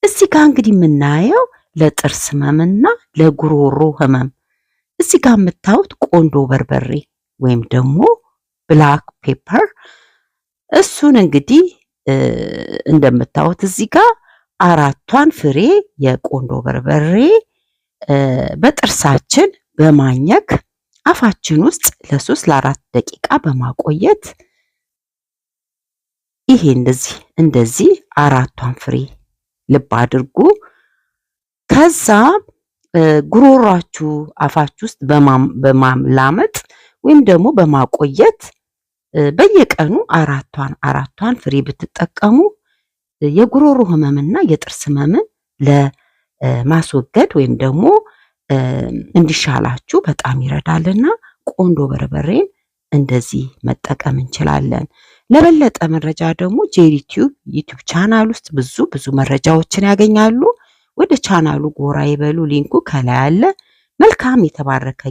እዚህ ጋር እንግዲህ የምናየው ለጥርስ ህመምና ለጉሮሮ ህመም እዚህ ጋር የምታዩት ቆንዶ በርበሬ ወይም ደግሞ black pepper እሱን እንግዲህ እንደምታዩት እዚህ ጋር አራቷን ፍሬ የቆንዶ በርበሬ በጥርሳችን በማኘክ አፋችን ውስጥ ለ3 ለ4 ደቂቃ በማቆየት ይሄ እንደዚህ እንደዚህ አራቷን ፍሬ ልብ አድርጉ። ከዛ ጉሮሯችሁ አፋችሁ ውስጥ በማላመጥ ወይም ደግሞ በማቆየት በየቀኑ አራቷን አራቷን ፍሬ ብትጠቀሙ የጉሮሮ ህመምና የጥርስ ህመምን ለማስወገድ ወይም ደግሞ እንዲሻላችሁ በጣም ይረዳልና ቆንዶ በርበሬን እንደዚህ መጠቀም እንችላለን። ለበለጠ መረጃ ደግሞ ጄሪ ቲዩብ YouTube channel ውስጥ ብዙ ብዙ መረጃዎችን ያገኛሉ። ወደ ቻናሉ ጎራ ይበሉ። Link ኡ ከላይ አለ። መልካም የተባረከ